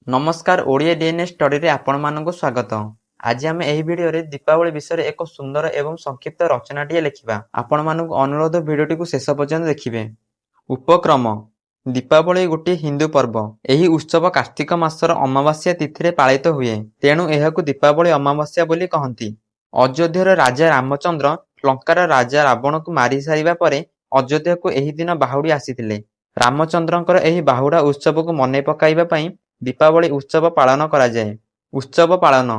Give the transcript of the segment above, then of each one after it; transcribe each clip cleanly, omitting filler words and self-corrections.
ନମସ୍କାର, ଓଡ଼ିଆ ଡିଏନ୍ଏ ଷ୍ଟଡିରେ ଆପଣମାନଙ୍କୁ ସ୍ୱାଗତ। ଆଜି ଆମେ ଏହି ଭିଡ଼ିଓରେ ଦୀପାବଳି ବିଷୟରେ ଏକ ସୁନ୍ଦର ଏବଂ ସଂକ୍ଷିପ୍ତ ରଚନାଟିଏ ଲେଖିବା। ଆପଣମାନଙ୍କୁ ଅନୁରୋଧ, ଭିଡ଼ିଓଟିକୁ ଶେଷ ପର୍ଯ୍ୟନ୍ତ ଦେଖିବେ। ଉପକ୍ରମ: ଦୀପାବଳି ଗୋଟିଏ ହିନ୍ଦୁ ପର୍ବ। ଏହି ଉତ୍ସବ କାର୍ତ୍ତିକ ମାସର ଅମାବାସ୍ୟା ତିଥିରେ ପାଳିତ ହୁଏ। ତେଣୁ ଏହାକୁ ଦୀପାବଳି ଅମାବାସ୍ୟା ବୋଲି କହନ୍ତି। ଅଯୋଧ୍ୟାର ରାଜା ରାମଚନ୍ଦ୍ର ଲଙ୍କାର ରାଜା ରାବଣକୁ ମାରି ସାରିବା ପରେ ଅଯୋଧ୍ୟାକୁ ଏହି ଦିନ ବାହୁଡ଼ି ଆସିଥିଲେ। ରାମଚନ୍ଦ୍ରଙ୍କର ଏହି ବାହୁଡ଼ା ଉତ୍ସବକୁ ମନେ ପକାଇବା ପାଇଁ ଦୀପାବଳି ଉତ୍ସବ ପାଳନ କରାଯାଏ। ଉତ୍ସବ ପାଳନ: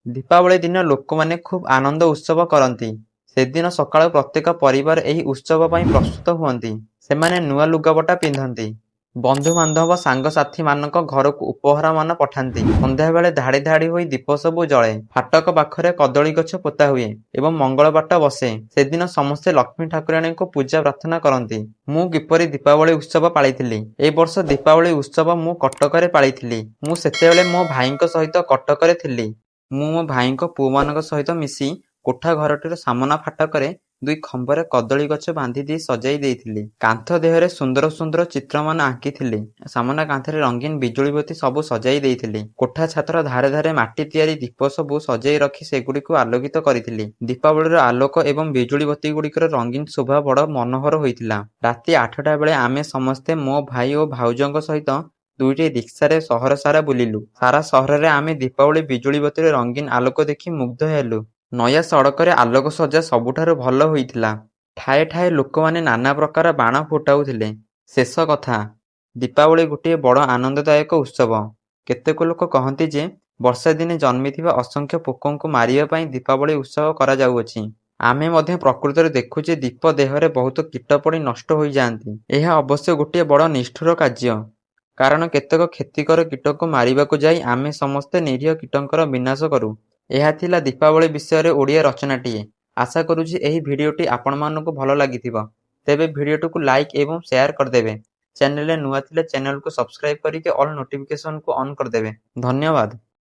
ଦୀପାବଳି ଦିନ ଲୋକମାନେ ଖୁବ୍ ଆନନ୍ଦ ଉତ୍ସବ କରନ୍ତି। ସେଦିନ ସକାଳୁ ପ୍ରତ୍ୟେକ ପରିବାର ଏହି ଉତ୍ସବ ପାଇଁ ପ୍ରସ୍ତୁତ ହୁଅନ୍ତି। ସେମାନେ ନୂଆ ଲୁଗାପଟା ପିନ୍ଧନ୍ତି। ବନ୍ଧୁବାନ୍ଧବ, ସାଙ୍ଗସାଥିମାନଙ୍କ ଘରକୁ ଉପହାରମାନ ପଠାନ୍ତି। ସନ୍ଧ୍ୟାବେଳେ ଧାଡ଼ି ଧାଡ଼ି ହୋଇ ଦୀପସବୁ ଜଳେ। ଫାଟକ ପାଖରେ କଦଳୀ ଗଛ ପୋତାହୁଏ ଏବଂ ମଙ୍ଗଳପାଟ ବସେ। ସେଦିନ ସମସ୍ତେ ଲକ୍ଷ୍ମୀ ଠାକୁରାଣୀଙ୍କୁ ପୂଜା ପ୍ରାର୍ଥନା କରନ୍ତି। ମୁଁ କିପରି ଦୀପାବଳି ଉତ୍ସବ ପାଳିଥିଲି? ଏ ବର୍ଷ ଦୀପାବଳି ଉତ୍ସବ ମୁଁ କଟକରେ ପାଳିଥିଲି। ମୁଁ ସେତେବେଳେ ମୋ ଭାଇଙ୍କ ସହିତ କଟକରେ ଥିଲି। ମୁଁ ମୋ ଭାଇଙ୍କ ପୁଅମାନଙ୍କ ସହିତ ମିଶି କୋଠା ଘରଟିର ସାମନା ଫାଟକରେ ଦୁଇ ଖମ୍ବରେ କଦଳୀ ଗଛ ବାନ୍ଧି ଦେଇ ସଜାଇ ଦେଇଥିଲି। କାନ୍ଥ ଦେହରେ ସୁନ୍ଦର ସୁନ୍ଦର ଚିତ୍ରମାନ ଆଙ୍କିଥିଲି। ସାମନା କାନ୍ଥରେ ରଙ୍ଗୀନ ବିଜୁଳିବତୀ ସବୁ ସଜାଇ ଦେଇଥିଲି। କୋଠା ଛାତର ଧାରେ ଧାରେ ମାଟି ତିଆରି ଦୀପସବୁ ସଜାଇ ରଖି ସେଗୁଡ଼ିକୁ ଆଲୋକିତ କରିଥିଲି। ଦୀପାବଳିର ଆଲୋକ ଏବଂ ବିଜୁଳିବତୀଗୁଡ଼ିକର ରଙ୍ଗୀନ ଶୋଭା ବଡ଼ ମନୋହର ହୋଇଥିଲା। ରାତି 8ଟା ବେଳେ ଆମେ ସମସ୍ତେ ମୋ ଭାଇ ଓ ଭାଉଜଙ୍କ ସହିତ ଦୁଇଟି ରିକ୍ସାରେ ସହର ସାରା ବୁଲିଲୁ। ସାରା ସହରରେ ଆମେ ଦୀପାବଳି ବିଜୁଳିବତୀର ରଙ୍ଗୀନ ଆଲୋକ ଦେଖି ମୁଗ୍ଧ ହେଲୁ। ନୟା ସଡ଼କରେ ଆଲୋକସଜ୍ଜା ସବୁଠାରୁ ଭଲ ହୋଇଥିଲା। ଠାଏ ଠାଏ ଲୋକମାନେ ନାନା ପ୍ରକାର ବାଣ ଫୁଟାଉଥିଲେ। ଶେଷ କଥା: ଦୀପାବଳି ଗୋଟିଏ ବଡ଼ ଆନନ୍ଦଦାୟକ ଉତ୍ସବ। କେତେକ ଲୋକ କହନ୍ତି ଯେ ବର୍ଷାଦିନେ ଜନ୍ମିଥିବା ଅସଂଖ୍ୟ ପୋକଙ୍କୁ ମାରିବା ପାଇଁ ଦୀପାବଳି ଉତ୍ସବ କରାଯାଉଅଛି। ଆମେ ମଧ୍ୟ ପ୍ରକୃତରେ ଦେଖୁ ଯେ ଦୀପ ଦେହରେ ବହୁତ କୀଟ ପଡ଼ି ନଷ୍ଟ ହୋଇଯାଆନ୍ତି। ଏହା ଅବଶ୍ୟ ଗୋଟିଏ ବଡ଼ ନିଷ୍ଠୁର କାର୍ଯ୍ୟ; କାରଣ କେତେକ କ୍ଷତିକର କୀଟଙ୍କୁ ମାରିବାକୁ ଯାଇ ଆମେ ସମସ୍ତ ନିରୀହ କୀଟଙ୍କର ବିନାଶ କରୁ। ଏହା ଥିଲା ଦୀପାବଳି ବିଷୟରେ ଓଡ଼ିଆ ରଚନାଟିଏ। ଆଶା କରୁଛି, ଏହି ଭିଡ଼ିଓଟି ଆପଣମାନଙ୍କୁ ଭଲ ଲାଗିଥିବ। ତେବେ ଭିଡ଼ିଓଟିକୁ ଲାଇକ୍ ଏବଂ ସେୟାର କରିଦେବେ। ଚ୍ୟାନେଲରେ ନୂଆ ଥିଲେ ଚ୍ୟାନେଲକୁ ସବସ୍କ୍ରାଇବ୍ କରିକି ଅଲ୍ ନୋଟିଫିକେସନକୁ ଅନ୍ କରିଦେବେ। ଧନ୍ୟବାଦ।